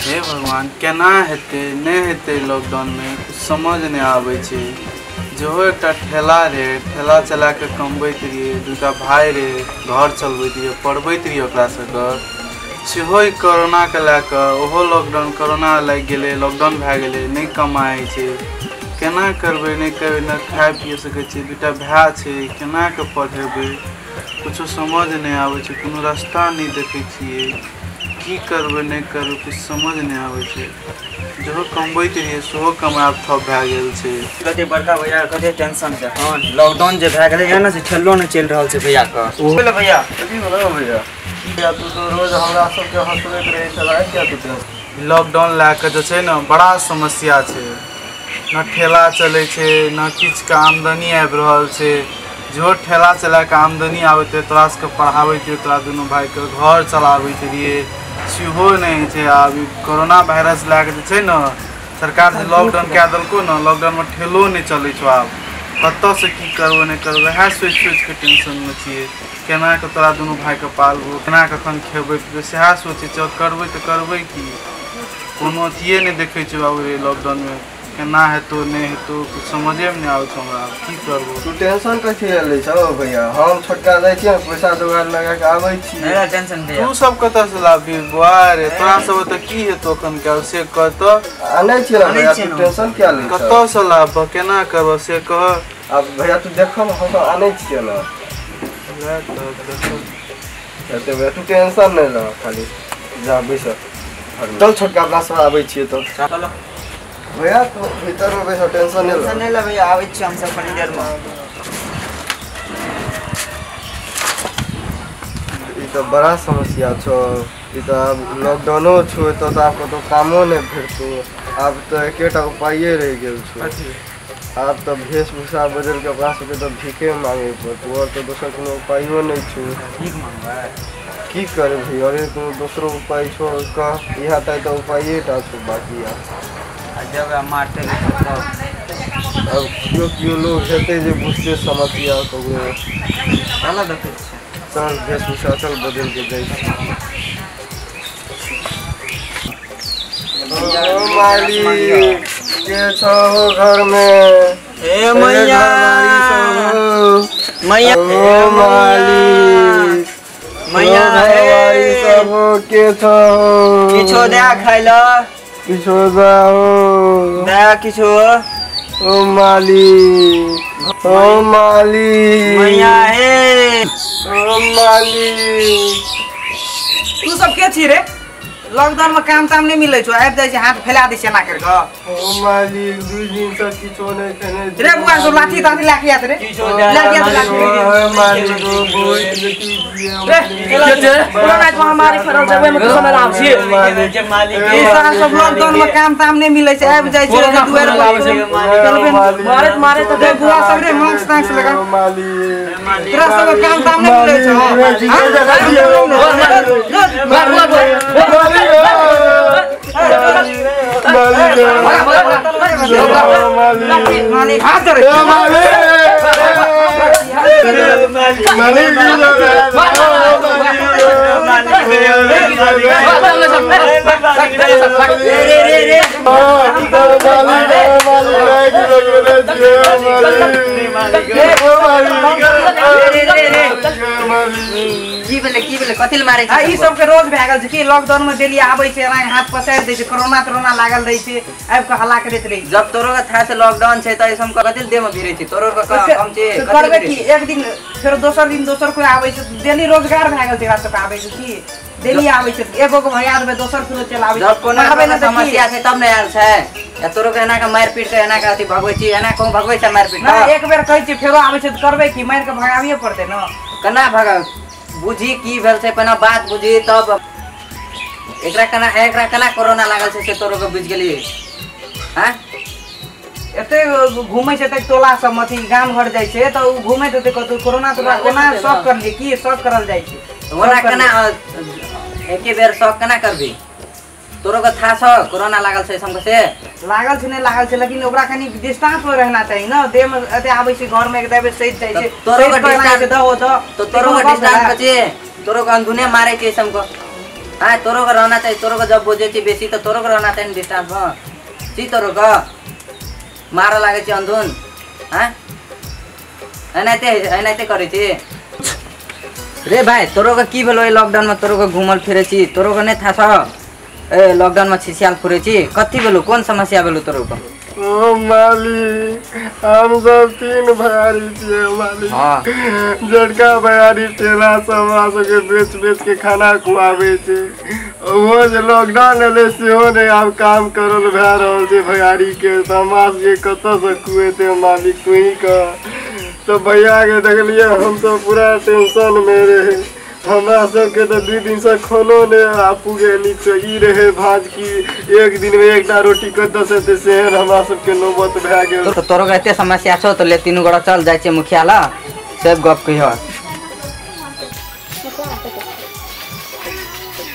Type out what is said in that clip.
हे भगवान केना हेतै नहि हेतै लॉकडाउन में कुछ समझ नहीं आबै छै। जेहो एकटा ठेला रहे, ठेला चला के कमबैत रहियै, दूटा भाई रहे, घर चलबैत रहियै, पढ़बैत रहियै ओकरा सबके। सेहो ई कोरोनाके लए कऽ ओहो लॉकडाउन कोरोना लागि गेलै, लॉकडाउन भए गेलै, नहि कमाइ छै, केना करबै नहि करबै, नहि खाइ पी सकै छियै, दूटा भाय छै, केना कऽ पढ़ेबै, कुछो समझ नहि आबै छै, कोनो रास्ता नहि देखै छियै, की करबै नहि करबै कुछ समझ नहि आबै छै। जेहो कमबैत रहियै सेहो कमायब ठप भए गेल छै। कते बड़का भैया कते टेंशन छै एखन, लॉकडाउन जे भए गेलै ने से ठेलो नहि चलि रहल छै भैया के। ओ भैया कथी भेलौ भैया? भैया तू तो रोज हमरा सबके हंसबैत रहै छला, किया तू टेंशन? लॉकडाउन लए कऽ जे छै ने बड़ा समस्या छै, न ठेला चलै छै न किछुके आमदनी आबि रहल छै। जो ठेला चला कऽ आमदनी आबैत रहै तोरा सबके पढ़ाबैत रहियै, तोरा दुनू भाइके घर चलाबैत रहियै, सेहो नहि छै। आब ई कोरोना वायरस लए कऽ जे छै ने सरकार जे लॉकडाउन कए देलको ने, लॉकडाउनमे ठेलो नहि चलै छौ, आब कतऽसँ की करबो नहि करबो वएह सोचि सोचिके टेंशनमे छियै। केना कऽ तोरा दुनू भाइके पालबो, केना कखन खेबै पिबै सएह सोचै छियै। करबै तऽ करबै की, कोनो अथिए नहि देखै छियै बाबू रे। लॉकडाउनमे केना हेतौ नहि हेतौ कुछ समझेमे नहि आबै छौ हमरा, की करबो। तू टेंशन कथी लए लै छौ भैया? हम छोटका जाइ छियै पैसा जोगाड़ लगा के आबै छी। नहि टेंशन भैया। तू सब कतऽसँ लाबही बौआ रे, तोरा सब ओतऽ की हेतौ एखन के से कह तऽ। आनै छियै ने भैया, तू टेंशन किया लै छौ? कतऽसँ लाबह केना करबह से कह। आब भैया तू देखऽ ने, हम सब आनै छियै ने। हेतै भैया, तू टेंशन नहि लऽ, खाली जा बैस। चल छोटका अपना सब आबै छियै तऽ। चलो भैया तू भीतर में बैस, टेंशन नहीं टेंशन नहीं ले भैया, आबै छी हम सब कनी देर में। ई तऽ बड़ा समस्या छौ, ई तऽ आब लॉकडाउनो छौ, एतऽ तऽ आब कतौ कामो नहि भेटतौ। आब तऽ एकेटा उपाये रहि गेल छौ, आब तऽ वेशभूषा बदलि कऽ अपना सबके तऽ भीखे मांगे पड़तौ, आओर तऽ दोसर कोनो उपायो नहि छौ। भीख मांगबै की करबही? आओर कोनो दोसरो उपाय छौ कह? इएह तऽ उपाये टा छौ बाकी। जब मारते तब अब केओ केओ लोग हेतै जे बुझतै समस्या ककरो। चल देखै छियै, चल वेशभूषा चल बदलि के जाइ छी। मालिक के छौ घर में? हे मैया मैया, ओ मालिक मैया सब के छौ? किछो दे खाइ लए, किछो दाओ दे किछो। ओ मालिक, ओ मालिक मैया हे, ओ मालिक। तू सब के छी रे? लॉकडाउन में काम ताम नहीं मिलै छौ, आबि जाइ छै हाथ फैला दै छै एना करि कऽ। ओ मालिक 2 दिन से किछो नहि खेने। रे बुआ सब लाठी ताठी लए के आयत रे, लए के आयत लाठी। कोरोना के महामारी फैलल छै, ओहिमे तू सब आबै छी? ई सब लॉकडाउन में काम ताम नहीं मिलै छै, आबि जाइ छै दुआरि पर मारैत मारैत। रे बुआ सब रे मास्क तास्क लगा। तोरा सब काम ताम नहीं मिलै छौ? की भेलै की भेलै कथी लए मारै छै? ई सबके रोज भए गेल छै कि लॉकडाउन में डेली आबै छै एना हाथ पसारि दै छै, कोरोना तोरोना लागल रहै छै, आबि कऽ हल्ला करैत रहै। जब तोरो के था से लॉकडाउन छै तऽ हम कथी लए देह में भिरै छै? तोरो के कम छै करबै की? एक दिन फेर दोसर दिन दोसर कोइ आबै छै, डेली रोजगार भए गेल छै एकरा सबके आबै छै की डेली आबै छै, एगो के भगा देबै दोसर फेरो चलि आबै छै। जब कोनो समस्या छै तब ने आयल छै, या तोरो के एना के मारि पीट के एना के अथी भगबै छी, एना कहूँ भगबै छै मारि पीट के? एक बेर कहै छी फेरो आबै छै तऽ करबै की? मारि के भगाबिये पड़तै ने। केना भगा? बुझी की भेल छै, पहिने बात बुझी तब। एकरा केना कोरोना लागल छै से तोरो के बुझि गेलियै? हँ एते घूमै छै तऽ टोला सब अथी गाम घर जाइ छै तऽ ओ घूमैत हेतै कतौ, कोरोना तोरा कोना शक करलियै की शक करल जाइ छै? ओना केना एके बेर शक केना करबी? तोरो के था छौ कोरोना लागल छै हमको से? लागल छै नहि लागल छै, लेकिन ओकरा कनी डिस्टेंस में रहना चाहिए ना। देह में एते आबै छै घर में एक बेर सैत जाइ छै, तोरो के डिस्टेंस दहो तो तोरो के डिस्टेंस बचे, तोरो के अंधुने मारे छै हमको। हाँ तोरो के रहना चाहिए, तोरो के जब बोझे छी बेसी तो तोरो के रहना चाहिए डिस्टेंस में। छी तोरो के मारऽ लागै छी अंधुन। हाँ एनाहिते एनाहिते करै छी रे भाई। तोरो के की भेलो लॉकडाउन में? तोरो के घूमल फिरे छी, तोरो के नहीं थाह छौ ए लॉकडाउन में छिसियाल फुरे छी? कथी भेलो, कोन समस्या भेलो तोरो के? ओ मालिक, हम सब 3 भैयारी छियै मालिक। हाँ। जड़का भैयारी ठेला सब हमरा सबके बेच बेच के खाना खुआबै छै। ओहो जे लॉकडाउन एलै सेहो नहि आब काम करल भए रहल छै भैयारी के। तऽ हमरा सबके कतऽसँ खुएतै मालिक तोही कह। तऽ भैया के देखलियै हमसब पूरा टेंशन मे रहे। हमरा सबके तऽ 2 दिनसँ खानो नहि आपूगे नीकसँ। ई रहे भाँज कि एक दिनमे एकटा रोटी कतऽसँ एतै, सेहन हमरा सबके नौबत भए गेल। तो तोरो के एते समस्या छौ तो ले तीनू गोरा चल जाइ छियै मुखिया लग, सब गप कहियो।